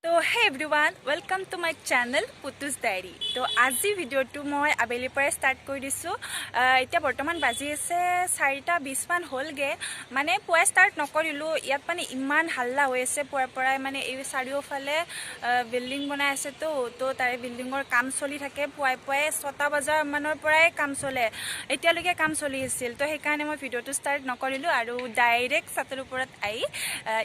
Hey everyone, welcome to my channel Putu's Diary. তো আজি ভিডিঅ'টো মই আবেলিৰ পৰাই ষ্টাৰ্ট কৰি দিছোঁ। এতিয়া বৰ্তমান বাজি আছে 4টা 20মান হ'লগৈ। মানে পুৱাই ষ্টাৰ্ট নকৰিলোঁ, ইয়াত মানে ইমান হাল্লা হৈ আছে পুৱাৰ পৰাই। মানে এই চাৰিওফালে বিল্ডিং বনাই আছেতো, তো তাৰে বিল্ডিঙৰ কাম চলি থাকে। পুৱাই পুৱাই 6টা বজাৰ মানৰ পৰাই কাম চলে, এতিয়ালৈকে কাম চলি আছিল। তো সেইকাৰণে মই ভিডিঅ'টো ষ্টাৰ্ট নকৰিলোঁ আৰু ডাইৰেক্ট ছাতৰ ওপৰত আহি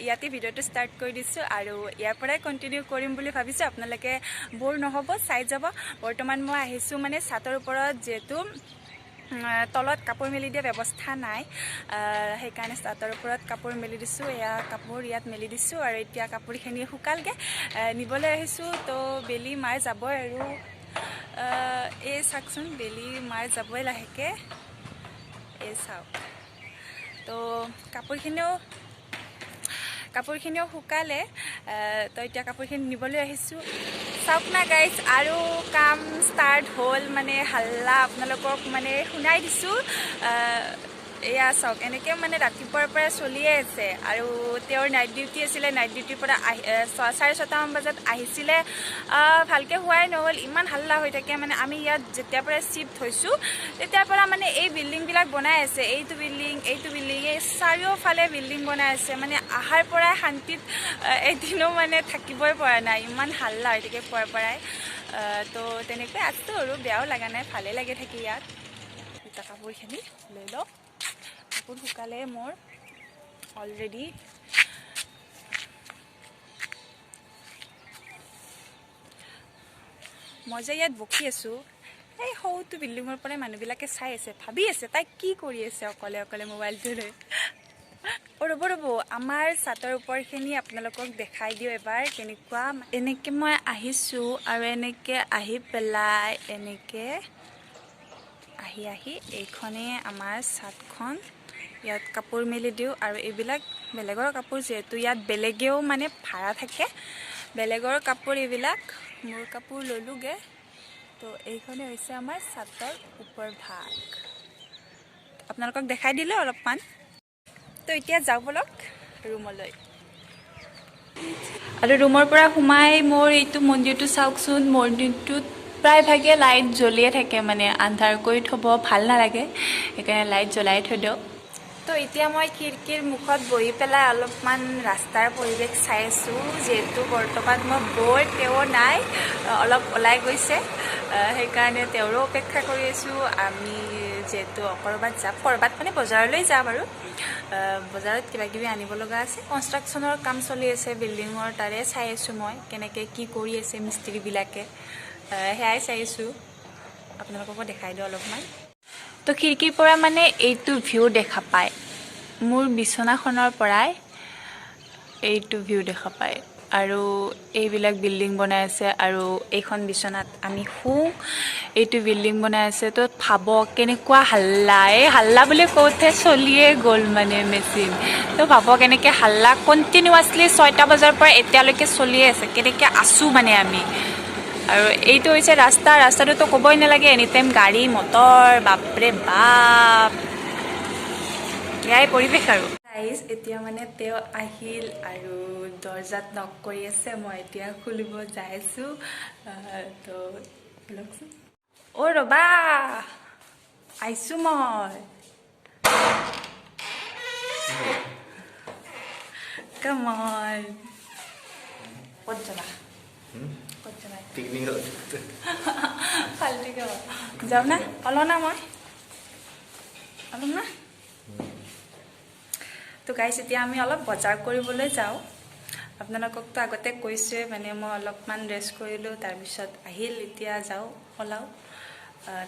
ইয়াতে ভিডিঅ'টো ষ্টাৰ্ট কৰি দিছোঁ আৰু ইয়াৰ পৰাই কণ্টিনিউ কৰিম বুলি ভাবিছোঁ। আপোনালোকে ব'ৰ নহ'ব, চাই যাব। বৰ্তমান মই আহিছোঁ মানে ছাতৰ ওপৰত, যিহেতু তলত কাপোৰ মেলি দিয়া ব্যৱস্থা নাই, সেইকাৰণে ছাতৰ ওপৰত কাপোৰ মেলি দিছোঁ। এয়া কাপোৰ ইয়াত মেলি দিছোঁ আৰু এতিয়া কাপোৰখিনি শুকালগৈ, নিবলৈ আহিছোঁ। তো বেলি মাৰ যাবই আৰু এই চাওকচোন, বেলি মাৰ যাবই লাহেকৈ, এই চাওক। তো কাপোৰখিনিও শুকালে। তো এতিয়া কাপোৰখিনি নিবলৈ আহিছোঁ। চাওক না গাইজ, আৰু কাম ষ্টাৰ্ট হ'ল, মানে হাল্লা আপোনালোকক মানে শুনাই দিছোঁ। এয়া চাওক, এনেকৈ মানে ৰাতিপুৱাৰ পৰা চলিয়ে আছে। আৰু তেওঁৰ নাইট ডিউটি আছিলে, নাইট ডিউটিৰ পৰা আহি 6:30মান বজাত আহিছিলে। ভালকৈ হোৱাই নহ'ল, ইমান হাল্লা হৈ থাকে। মানে আমি ইয়াত যেতিয়াৰ পৰা শ্বিফ্ট হৈছোঁ তেতিয়াৰ পৰা মানে এই বিল্ডিংবিলাক বনাই আছে, এইটো বিল্ডিং, এইটো বিল্ডিং, এই চাৰিওফালে বিল্ডিং বনাই আছে। মানে অহাৰ পৰাই শান্তিত এদিনো মানে থাকিবই পৰা নাই, ইমান হাল্লা হৈ থাকে পুৱাৰ পৰাই। তো তেনেকৈ আছোঁ আৰু, বেয়াও লগা নাই, ভালেই লাগে থাকি ইয়াত। এতিয়া কাপোৰখিনি লৈ লওঁ, কাপোৰ শুকালে মোৰ অলৰেডি। মই যে ইয়াত বকি আছোঁ, এই সৰুটো বিল্ডিঙৰ পৰাই মানুহবিলাকে চাই আছে, ভাবি আছে তাই কি কৰি আছে অকলে অকলে মোবাইলটো লৈ। অ' ৰ'ব ৰ'ব, আমাৰ ছাতৰ ওপৰখিনি আপোনালোকক দেখাই দিওঁ এবাৰ কেনেকুৱা। এনেকৈ মই আহিছোঁ আৰু এনেকৈ আহি পেলাই এনেকৈ আহি আহি এইখনেই আমাৰ ছাদখন। ইয়াত কাপোৰ মেলি দিওঁ আৰু এইবিলাক বেলেগৰ কাপোৰ, যিহেতু ইয়াত বেলেগেও মানে ভাড়া থাকে, বেলেগৰ কাপোৰ এইবিলাক, মোৰ কাপোৰ ল'লোগৈ। তো এইখনেই হৈছে আমাৰ ছাতৰ ওপৰ ভাগ, আপোনালোকক দেখাই দিলোঁ অলপমান। তো এতিয়া যাওঁ ব'লক ৰুমলৈ। আৰু ৰুমৰ পৰা সোমাই মোৰ এইটো মন্দিৰটো চাওকচোন। মন্দিৰটোত প্ৰায়ভাগে লাইট জ্বলিয়ে থাকে, মানে আন্ধাৰ কৰি থ'ব ভাল নালাগে, সেইকাৰণে লাইট জ্বলাই থৈ দিওঁ। তো এতিয়া মই খিৰিকীৰ মুখত বহি পেলাই অলপমান ৰাস্তাৰ পৰিৱেশ চাই আছোঁ। যিহেতু বৰ্তমান মই বৌৰ তেওঁ নাই, অলপ ওলাই গৈছে, সেইকাৰণে তেওঁৰো অপেক্ষা কৰি আছোঁ। আমি যিহেতু ক'ৰবাত যাম, ক'ৰবাত মানে বজাৰলৈ যাম আৰু বজাৰত কিবা কিবি আনিব লগা আছে। কনষ্ট্ৰাকশ্যনৰ কাম চলি আছে বিল্ডিঙৰ, তাৰে চাই আছোঁ মই কেনেকৈ কি কৰি আছে মিস্ত্ৰীবিলাকে, সেয়াই চাই আছোঁ। আপোনালোককো দেখাই দিওঁ অলপমান। তো খিৰিকীৰ পৰা মানে এইটো ভিউ দেখা পায়, মোৰ বিচনাখনৰ পৰাই এইটো ভিউ দেখা পায়। আৰু এইবিলাক বিল্ডিং বনাই আছে আৰু এইখন বিচনাত আমি শুওঁ। এইটো বিল্ডিং বনাই আছে, তো ভাবক কেনেকুৱা হাল্লা। এই হাল্লা বুলি কওঁতে চলিয়ে গ'ল মানে মেচিন। তো ভাবক এনেকৈ হাল্লা কণ্টিনিউৱাছলি 6টা বজাৰ পৰা এতিয়ালৈকে চলিয়ে আছে, কেনেকৈ আছোঁ মানে আমি। আৰু এইটো হৈছে ৰাস্তা, ৰাস্তাটোতো ক'বই নালাগে, এনি টাইম গাড়ী মটৰ, বাপৰে বাপ, এয়াই পৰিৱেশ। আৰু গাইজ, এতিয়া মানে তেওঁ আহিল আৰু দৰ্জাত নক কৰি আছে, মই এতিয়া খুলিব যাই আছোঁ। তো ব'লকচোন। অ' ৰ'বা, আহিছোঁ মই। Come on. ক'ত যাবা, ক'ত যাবা? পিকনিক। ফাল্টুকে যাওঁ না, অলপ না, মই অলপ না। তো গাইছ, এতিয়া আমি অলপ বজাৰ কৰিবলৈ যাওঁ। আপোনালোককতো আগতে কৈছোঁৱে, মানে মই অলপমান ৰেষ্ট কৰিলোঁ, তাৰপিছত আহিল, এতিয়া যাওঁ, ওলাওঁ,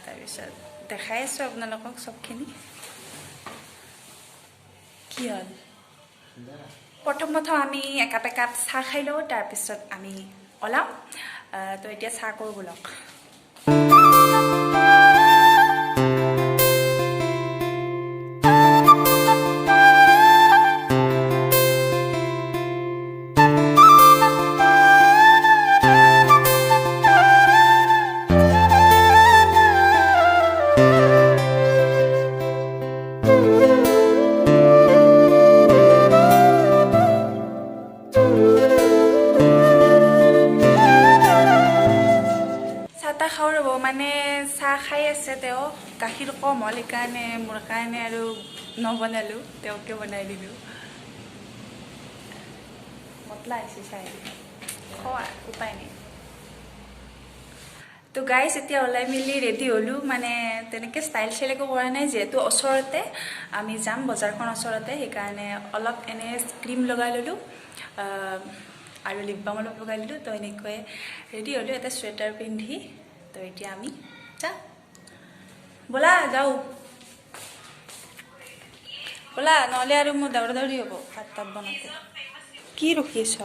তাৰপিছত দেখাই আছোঁ আপোনালোকক চবখিনি। কি হ'ল, প্ৰথম প্ৰথম আমি একাপ একাপ চাহ খাই লওঁ, তাৰপিছত আমি ওলাম। তো এতিয়া চাহ কৰোঁ ব'লক। মানে চাহ খাই আছে তেওঁ, গাখীৰ কম হ'ল সেইকাৰণে মোৰ কাৰণে আৰু নবনালোঁ, তেওঁকে বনাই দিলোঁ। পতলা হৈছে চাহ, খোৱা উপায় নাই। তো গাইজ এতিয়া ওলাই মেলি ৰেডি হ'লোঁ, মানে তেনেকৈ ষ্টাইল চাইল একো কৰা নাই, যিহেতু ওচৰতে আমি যাম, বজাৰখন ওচৰতে, সেইকাৰণে অলপ এনে ক্ৰীম লগাই ল'লোঁ আৰু লিপ বাম অলপ লগাই ল'লোঁ। তো এনেকৈ ৰেডি হ'লোঁ এটা চুৱেটাৰ পিন্ধি। তো এতিয়া আমি যাওঁ, ব'লা যাওঁ ব'লা, নহ'লে আৰু মোৰ দৌৰা দৌৰি হ'ব ভাত তাত বনাওঁতে। কি ৰখি আছ?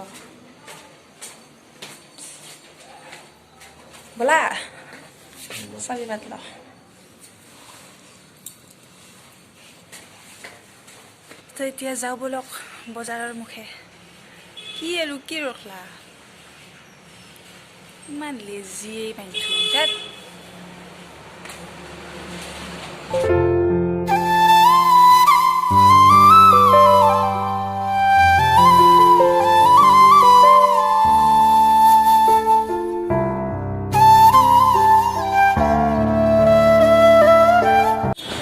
ব'লা চাবি ভাত ল। তো এতিয়া যাওঁ ব'লক বজাৰৰ মুখে। কি আৰু কি ৰখলা, ইমান লেজি মাইনটো।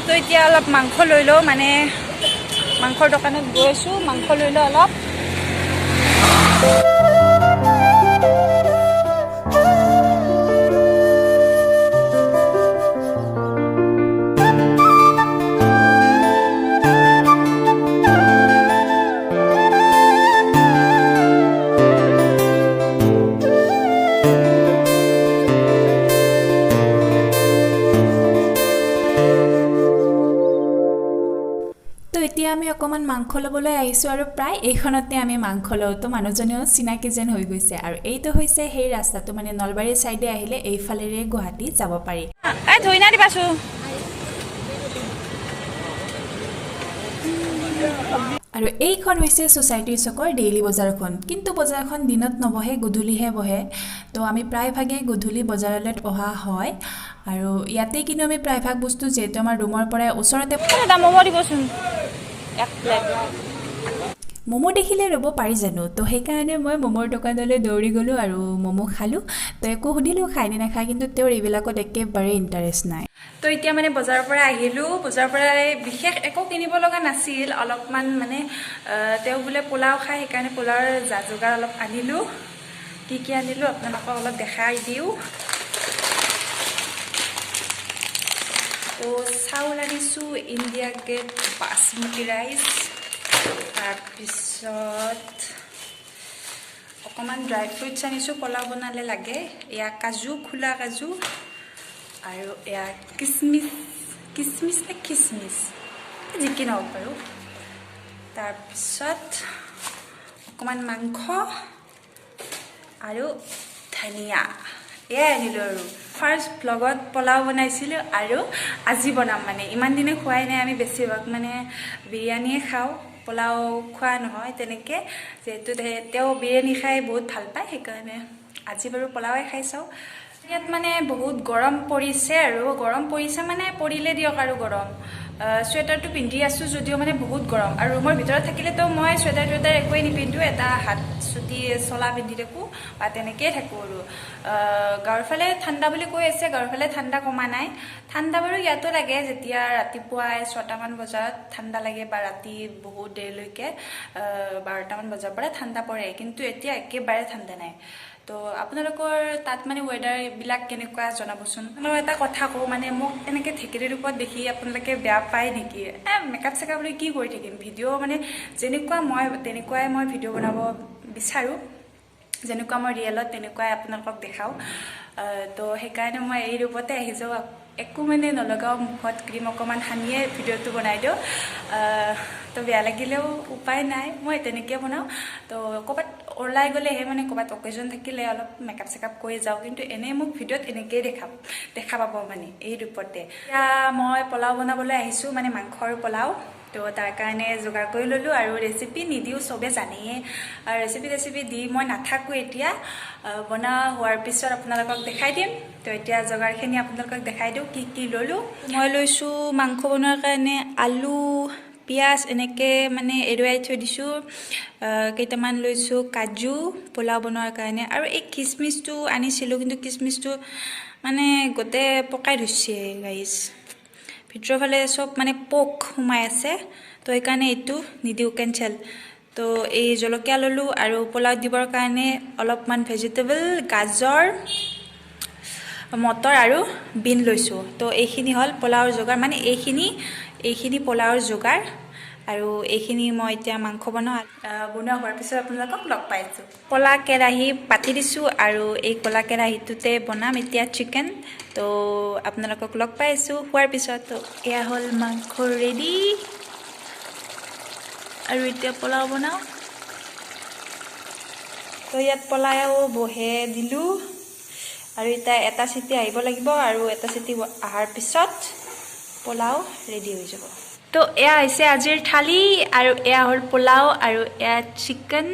তো এতিয়া অলপ মাংস লৈ লওঁ, মানে মাংসৰ দোকানত গৈ আছোঁ, মাংস লৈ লওঁ অলপ। তো এতিয়া আমি অকণমান মাংস ল'বলৈ আহিছোঁ আৰু প্ৰায় এইখনতে আমি মাংস লওঁ। তো মানুহজনেও চিনাকি যেন হৈ গৈছে। আৰু এইটো হৈছে সেই ৰাস্তাটো, মানে নলবাৰীৰ ছাইডে আহিলে এইফালেৰে গুৱাহাটী যাব পাৰি। এই ধুই না দিবাচোন। আৰু এইখন হৈছে ছ'চাইটিৰ চকৰ ডেইলি বজাৰখন। কিন্তু বজাৰখন দিনত নবহে, গধূলিহে বহে। তো আমি প্ৰায়ভাগেই গধূলি বজাৰলৈ অহা হয়। আৰু ইয়াতে কিন্তু আমি প্ৰায়ভাগ বস্তু, যিহেতু আমাৰ ৰুমৰ পৰাই ওচৰতে। ম'ম' দিবচোন এক প্লেট। ম'ম' দেখিলে ৰ'ব পাৰি জানো? তো সেইকাৰণে মই ম'মৰ দোকানলৈ দৌৰি গ'লোঁ আৰু ম'ম' খালোঁ। তো একো সুধিলোঁ খায় নে নাখায়, কিন্তু তেওঁৰ এইবিলাকত একেবাৰে ইণ্টাৰেষ্ট নাই। তো এতিয়া মানে বজাৰৰ পৰা আহিলোঁ, বজাৰৰ পৰা বিশেষ একো কিনিব লগা নাছিল, অলপমান মানে তেওঁ বোলে পোলাও খায়, সেইকাৰণে পোলাওৰ যা যোগাৰ অলপ আনিলোঁ। কি কি আনিলোঁ আপোনালোকক অলপ দেখাই দিওঁ। তো চাউল আনিছোঁ, ইণ্ডিয়া গেট বাচমতি ৰাইচ, তাৰপিছত অকণমান ড্ৰাই ফ্ৰুইটছ আনিছোঁ, পোলাও বনালে লাগে। এয়া কাজু, খোলা কাজু, আৰু এয়া কিচমিচ, কিচমিচ নে খিচমিচ যি কি নহওক বাৰু। তাৰপিছত অকণমান মাংস আৰু ধনিয়া, এয়াই আনিলোঁ। আৰু ফাৰ্ষ্ট ভ্লগত পোলাও বনাইছিলোঁ আৰু আজি বনাম, মানে ইমান দিনে খোৱাই নাই আমি, বেছিভাগ মানে বিৰিয়ানীয়ে খাওঁ, পোলাও খোৱা নহয় তেনেকৈ। যিহেতু তেওঁ বিৰিয়ানী খাই বহুত ভাল পায়, সেইকাৰণে আজি বাৰু পোলাওৱে খাই চাওঁ। ইয়াত মানে বহুত গৰম পৰিছে, আৰু গৰম পৰিছে মানে পৰিলে দিয়ক আৰু গৰম। চুৱেটাৰটো পিন্ধি আছোঁ যদিও মানে বহুত গৰম। আৰু ৰুমৰ ভিতৰত থাকিলেতো মই চুৱেটাৰ টুৱেটাৰ একোৱেই নিপিন্ধোঁ, এটা হাত চুটি চোলা পিন্ধি থাকোঁ বা তেনেকৈয়ে থাকোঁ। আৰু গাঁৱৰ ফালে ঠাণ্ডা বুলি কৈ আছে, গাঁৱৰ ফালে ঠাণ্ডা কমা নাই। ঠাণ্ডা বাৰু ইয়াতো লাগে, যেতিয়া ৰাতিপুৱাই 6টামান বজাত ঠাণ্ডা লাগে বা ৰাতি বহুত দেৰিলৈকে 12টামান বজাৰ পৰা ঠাণ্ডা পৰে, কিন্তু এতিয়া একেবাৰে ঠাণ্ডা নাই। তো আপোনালোকৰ তাত মানে ৱেডাৰবিলাক কেনেকুৱা জনাবচোন। মই এটা কথা কওঁ, মানে মোক এনেকৈ ঢেকেৰীৰ ৰূপত দেখি আপোনালোকে বেয়া পায় নেকি? মেকআপ চেকআপ লৈ কি কৰি থাকিম, ভিডিঅ' মানে যেনেকুৱা মই তেনেকুৱাই মই ভিডিঅ' বনাব বিচাৰোঁ, যেনেকুৱা মই ৰিয়েলত তেনেকুৱাই আপোনালোকক দেখাওঁ। তো সেইকাৰণে মই এই ৰূপতে আহি যাওঁ, একো মানে নলগাওঁ, মুখত ক্ৰীম অকণমান সানিয়ে ভিডিঅ'টো বনাই দিওঁ। তো বেয়া লাগিলেও উপায় নাই, মই তেনেকৈ বনাওঁ। তো ক'ৰবাত ওলাই গ'লেহে মানে ক'ৰবাত অকেজন থাকিলে অলপ মেকআপ চেকআপ কৰি যাওঁ, কিন্তু এনেই মোক ভিডিঅ'ত এনেকৈয়ে দেখা পাব মানে এই ৰূপতে। এতিয়া মই পোলাও বনাবলৈ আহিছোঁ, মানে মাংসৰ পোলাও। তো তাৰ কাৰণে যোগাৰ কৰি ল'লোঁ। আৰু ৰেচিপি নিদিওঁ, চবে জানেই, ৰেচিপি টেচিপি দি মই নাথাকোঁ এতিয়া। বনোৱা হোৱাৰ পিছত আপোনালোকক দেখাই দিম। তো এতিয়া যোগাৰখিনি আপোনালোকক দেখাই দিওঁ কি কি ল'লোঁ। মই লৈছোঁ মাংস বনোৱাৰ কাৰণে আলু, পিঁয়াজ এনেকৈ মানে এৰুৱাই থৈ দিছোঁ। কেইটামান লৈছোঁ কাজু পোলাও বনোৱাৰ কাৰণে। আৰু এই খিচমিচটো আনিছিলোঁ, কিন্তু খিচমিচটো মানে গোটেই পকাই ধৰিছে গাইজ, ভিতৰৰ ফালে চব মানে পোক সোমাই আছে, তো সেইকাৰণে এইটো নিদিওঁ, কেঞ্চেল। তো এই জলকীয়া ল'লোঁ আৰু পোলাও দিবৰ কাৰণে অলপমান ভেজিটেবল, গাজৰ, মটৰ আৰু বিন লৈছোঁ। তো এইখিনি হ'ল পোলাওৰ যোগাৰ, মানে এইখিনি পোলাওৰ যোগাৰ। আৰু এইখিনি মই এতিয়া মাংস বনাওঁ। বনোৱা হোৱাৰ পিছত আপোনালোকক লগ পাইছোঁ। ক'লা কেৰাহী পাতি দিছোঁ আৰু এই ক'লা কেৰাহীটোতে বনাম এতিয়া চিকেন। তো আপোনালোকক লগ পাইছোঁ হোৱাৰ পিছত। তো এয়া হ'ল মাংস ৰেডি আৰু এতিয়া পোলাও বনাওঁ। তো ইয়াত পোলাও বহে দিলোঁ আৰু এতিয়া এটা চিটি আহিব লাগিব আৰু এটা চিটি অহাৰ পিছত পোলাও ৰেডি হৈ যাব। তো এয়া হৈছে আজিৰ থালি আৰু এয়া হ'ল পোলাও আৰু এয়া চিকেন।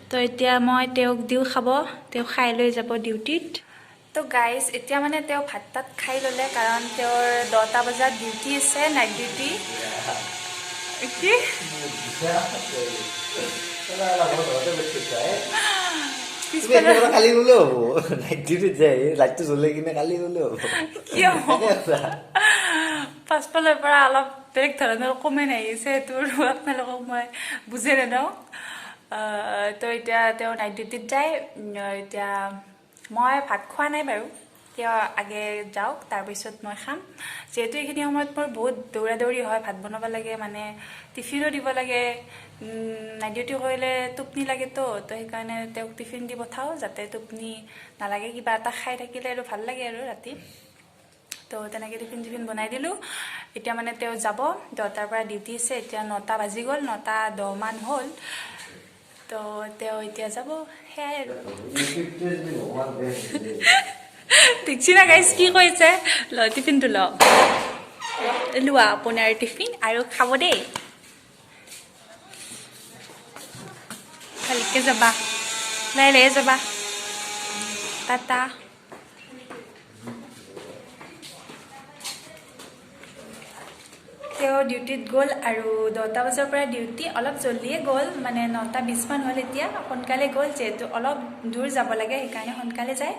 তো এতিয়া মই তেওঁক দিওঁ খাব, তেওঁ খাই লৈ যাব ডিউটিত। তো গাইজ এতিয়া মানে তেওঁ ভাত তাত খাই ল'লে, কাৰণ তেওঁৰ 10টা বজাত ডিউটি আছে, নাইট ডিউটি। কি পাছফালৰ পৰা অলপ বেলেগ ধৰণৰ কমেণ্ট আহিছে, সেইটোৰ আপোনালোকক মই বুজাই নিদিওঁ। তো এতিয়া তেওঁ নাইট ডিউটিত যায়। এতিয়া মই ভাত খোৱা নাই বাৰু, তেওঁ আগে যাওক তাৰপিছত মই খাম। যিহেতু এইখিনি সময়ত মোৰ বহুত দৌৰা দৌৰি হয়, ভাত বনাব লাগে, মানে টিফিনো দিব লাগে, নাইট ডিউটি কৰিলে টোপনি লাগেতো, তো সেইকাৰণে তেওঁক টিফিন দি পঠাওঁ যাতে টোপনি নালাগে, কিবা এটা খাই থাকিলে আৰু ভাল লাগে আৰু ৰাতি। তো তেনেকৈ টিফিন চিফিন বনাই দিলোঁ। এতিয়া মানে তেওঁ যাব, 10টাৰ পৰা ডিউটি আছে, এতিয়া 9টা বাজি গ'ল, 9টা 10মান হ'ল। তো তেওঁ এতিয়া যাব, সেয়াই আৰু। দেখছি না গাইজ কি কৈছে, ল টিফিনটো ল, লোৱা আপোনাৰ টিফিন আৰু খাব দেই, ভালকে যাবা, লাহে লাহে যাবা, টাটা। তেওঁ ডিউটিত গ'ল আৰু 10টা বজাৰ পৰা ডিউটি, অলপ জল্দিয়ে গ'ল, মানে 9টা 20মান হ'ল, এতিয়া সোনকালে গ'ল যিহেতু অলপ দূৰ যাব লাগে সেইকাৰণে সোনকালে যায়।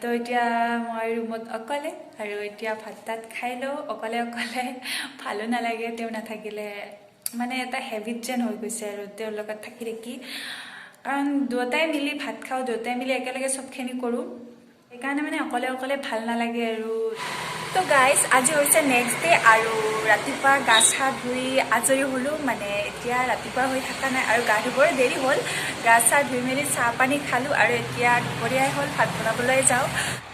তো এতিয়া মই ৰুমত অকলে আৰু এতিয়া ভাত তাত খাই লওঁ, অকলে অকলে ভালো নালাগে তেওঁ নাথাকিলে, মানে এটা হেবিট যেন হৈ গৈছে আৰু তেওঁৰ লগত থাকি থাকি, কাৰণ দুয়োটাই মিলি ভাত খাওঁ, দুয়োটাই মিলি একেলগে চবখিনি কৰোঁ, সেইকাৰণে মানে অকলে অকলে ভাল নালাগে আৰু। তো গাইজ আজি হৈছে নেক্সট ডে আৰু ৰাতিপুৱা গা চা ধুই আজৰি হ'লোঁ, মানে এতিয়া ৰাতিপুৱা হৈ থকা নাই আৰু গা ধুবলৈ দেৰি হ'ল, গা চা ধুই মেলি চাহ পানী খালোঁ আৰু এতিয়া দুপৰীয়াই হ'ল, ভাত বনাবলৈ যাওঁ।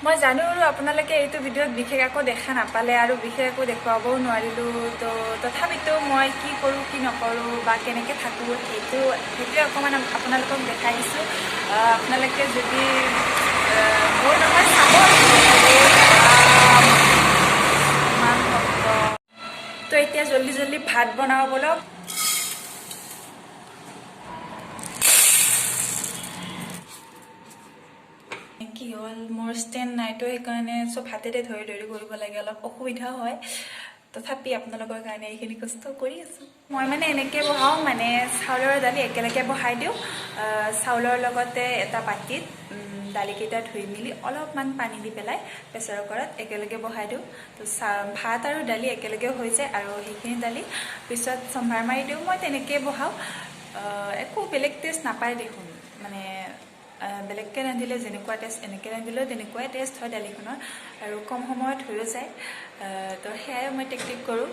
মই জানো আৰু আপোনালোকে এইটো ভিডিঅ'ত বিশেষ একো দেখা নাপালে আৰু বিশেষ একো দেখুৱাবও নোৱাৰিলোঁ, তো তথাপিতো মই কি কৰোঁ কি নকৰোঁ বা কেনেকৈ থাকোঁ সেইটোৱে অকণমান আপোনালোকক দেখাই দিছোঁ। আপোনালোকে যদি মোৰ নহয় চাব। তো এতিয়া জল্দি জল্দি ভাত বনাওঁ বলক। কি হ'ল মোৰ ষ্টেণ্ড নাইতো, সেইকাৰণে চব হাতেৰে ধৰি ধৰি কৰিব লাগে, অলপ অসুবিধাও হয়, তথাপি আপোনালোকৰ কাৰণে এইখিনি কষ্ট কৰি আছোঁ। মই মানে এনেকৈ বহাওঁ, মানে চাউলৰ দালি একেলগে বহাই দিওঁ, চাউলৰ লগতে এটা বাতিত দালিকেইটা ধুই মেলি অলপমান পানী দি পেলাই প্ৰেছাৰ কুকাৰত একেলগে বহাই দিওঁ। তো ভাত আৰু দালি একেলগে হৈ যায় আৰু সেইখিনি দালি পিছত চম্ভাৰ মাৰি দিওঁ, মই তেনেকৈয়ে বহাওঁ। একো বেলেগ টেষ্ট নাপায় দেখোন, মানে বেলেগকৈ ৰান্ধিলে যেনেকুৱা টেষ্ট এনেকৈ ৰান্ধিলেও তেনেকুৱাই টেষ্ট হয় দালিখনৰ, আৰু কম সময়ত হৈও যায়। তো সেয়াই মই টেকনিক কৰোঁ।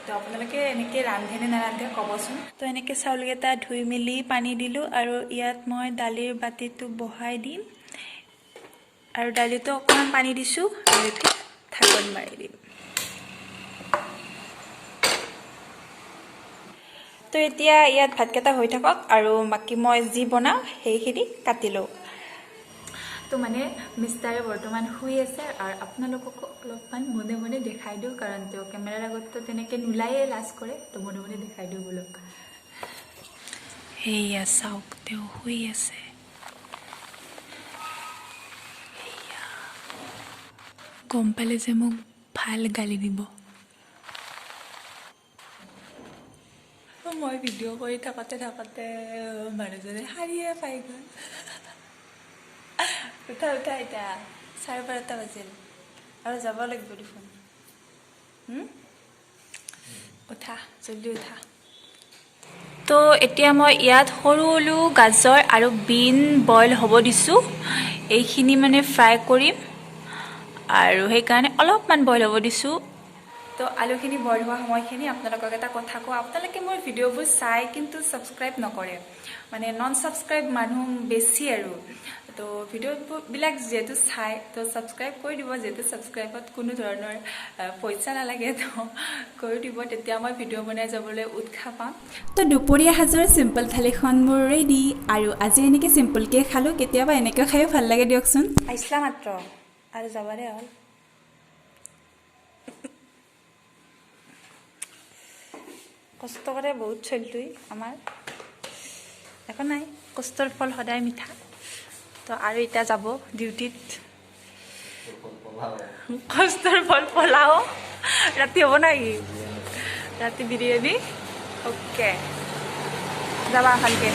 তো আপোনালোকে এনেকৈ ৰান্ধে নে নাৰান্ধে ক'বচোন। তো এনেকৈ চাউলকেইটা ধুই মেলি পানী দিলোঁ আৰু ইয়াত মই দালিৰ বাতিটো বহাই দিম আৰু দালিটো অকণমান পানী দিছোঁ আৰু এতিয়া ঢাকন মাৰি দিম। তো এতিয়া ইয়াত ভাতকেইটা হৈ থাকক আৰু বাকী মই যি বনাওঁ সেইখিনি কাটি লওঁ। তো মানে মিষ্টাৰে বৰ্তমান শুই আছে আৰু আপোনালোককো অলপমান মনে মনে দেখাই দিওঁ, কাৰণ তেওঁ কেমেৰাৰ আগততো তেনেকৈ নোলায়ে, লাজ কৰে, তো মনে মনে দেখাই দিওঁ বোলক। সেয়া চাওক তেওঁ শুই আছে, গম পালে যে মোক ভাল গালি দিব। মই ভিডিঅ' কৰি থাকোঁতে থাকোঁতে মানুহজনে শাৰীয়ে পাই গ'ল। উঠা উঠা, এতিয়া 12:30 বাজিল আৰু যাব লাগিব দেখোন। উঠা, জল্দি উঠা। তো এতিয়া মই ইয়াত সৰু আলু, গাজৰ আৰু বিন বইল হ'ব দিছোঁ। এইখিনি মানে ফ্ৰাই কৰিম আৰু সেইকাৰণে অলপমান বইল হ'ব দিছোঁ। তো আলুখিনি বইল হোৱা সময়খিনি আপোনালোকক এটা কথা কওঁ। আপোনালোকে মোৰ ভিডিঅ'বোৰ চাই কিন্তু ছাবস্ক্ৰাইব নকৰে, মানে নন ছাবস্ক্ৰাইব মানুহ বেছি আৰু। তো ভিডিঅ'বিলাক যিহেতু চাই, তো ছাবস্ক্ৰাইব কৰি দিব। যিহেতু ছাবস্ক্ৰাইবত কোনো ধৰণৰ পইচা নালাগে, তো কৰি দিব, তেতিয়া মই ভিডিঅ' বনাই যাবলৈ উৎসাহ পাম। তো দুপৰীয়া সাজৰ চিম্পল থালিখন মোৰ ৰেডি আৰু আজি এনেকৈ চিম্পলকৈ খালোঁ। কেতিয়াবা এনেকৈ খায়ো ভাল লাগে দিয়কচোন। আহিছিলা মাত্ৰ আৰু যাবাৰে হ'ল। কষ্ট কৰে বহুত চলিটোই আমাৰ। একো নাই, কষ্টৰ ফল সদায় মিঠা। তো আৰু এতিয়া যাব ডিউটিত। কষ্টৰ ফল পলাও। ৰাতি হ'ব নেকি? ৰাতি বিৰিয়ানী। অ'কে, যাবা ভালকে।